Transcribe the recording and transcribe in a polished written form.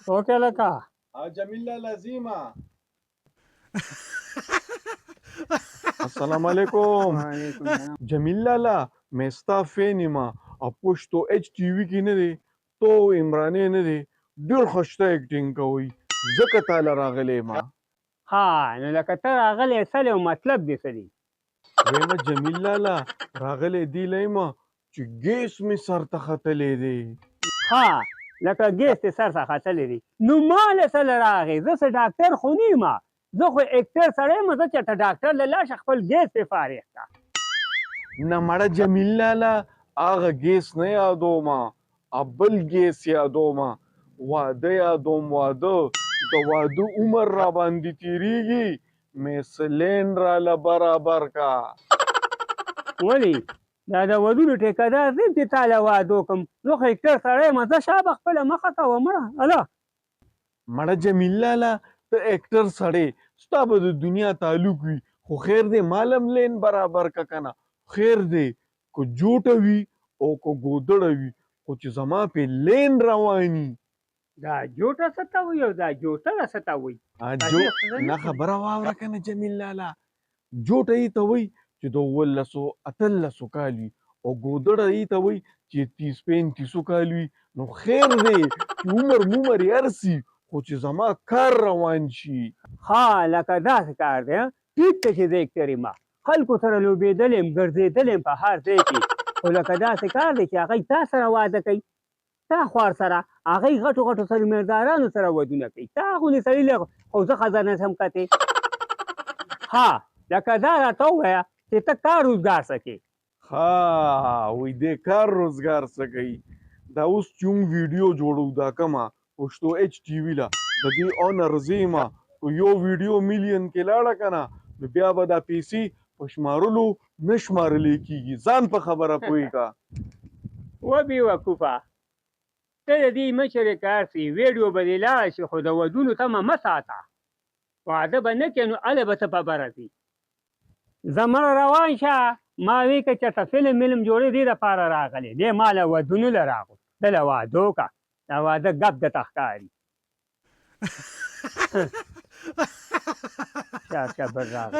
اوکې لکه جمیل لالا زیما. السلام علیکم جمیل لالا، مې ستا فین یم او پښتو ایچ ټي وي کې نه دی تو عمرانې نه دی، ډېر ښایسته اکټینګ کوي، ځکه تاله راغلی ما. ها نو لکه ته راغلی څه دی او مطلب دې څه دی؟ وایم جمیل لالا، راغلی دی له یم چې ګیس مې سر ته ختلی دی. ها لکه ګیس دې سر ته ختلی دی، نو ما له څه له راغی؟ زه څه ډاکټر خو نه یم، زه خو اکټر سړی یم. زه چېرته ډاکټر له لاړ شه، خپل ګیس پرې فارغ کړه. نه مړه جمیل لالا، هغه ګیس نه یادوم، بل ګیس یادوم، واده یادوم، واده، د واده عمر را باندې تېرېږي، مې سلین راله برابر کا. ولې دا د ودونو ټیکهدار نه یم چې تا له واده وکړم، زه خو اکټر سړی یم، ځه شابه خپله مخه کوه مړه هله. مړه جمیل لالا، ته اکټر سړی، ستا به د دنیا تعلق وي، خو خیر دی مال هم لین برابر که که نه، خیر دی که جوټه وي او که ګودړه وي، خو چې زما پې لین رواني. دا جوټه څه ته وایي او دا جوټه څه ته وایي؟ جو نه خبره واوره که نه جمیل لالا، جوټه یې ته وایي چې د 17 18 کال وي، او ګودړه یې ته وایي چې 30 35 کال وي. نو خیر دی چې عمر ممر یې هر سي، خو چې زما کار روان شي. ها لکه داسې کار دی، ټیک ته چې زه اکټر یم، خلکو سره لوبېدلی یم، ګرځېدلی یم په هر ځای کې، خو لکه داسې کار دی چې هغوی تا سره واده کوي، تا خوار سره، هغوی غټو غټو سرمایهدارانو سره ودونه کوي، تا غوندې سړي له خو زه ښځه نه شم کتې. ها لکه دا راته ووایه چې ته کار روزګار څه کوې؟ ها وایي دی کار روزګار څه کوي؟ دا اوس چې موږ ویډیو جوړو دا کومه پښتو ایچ ټي وي له د دې اونر زه یم، که یو ویډیو میلیون کې لاړه که نه، نو بیا به دا پیسې په شمارلو نه شمارلې کېږي، ځان په خبره پوه که. و بې وقوفه، ته د دې مشرې کار سي، ویډیو به دې لاړه شي، خو د ودونو تمه مه ساته، واده به نه کوې نو هله به ته په بره ځې. ځه مړه روان شه، ما وی که چېرته فلم ملم جوړې دې دپاره راغلی دی، ما له ودونو له راغو، ته له واده وکړه، دا واده ګپ درته ښکاري. شا شا بل راغی.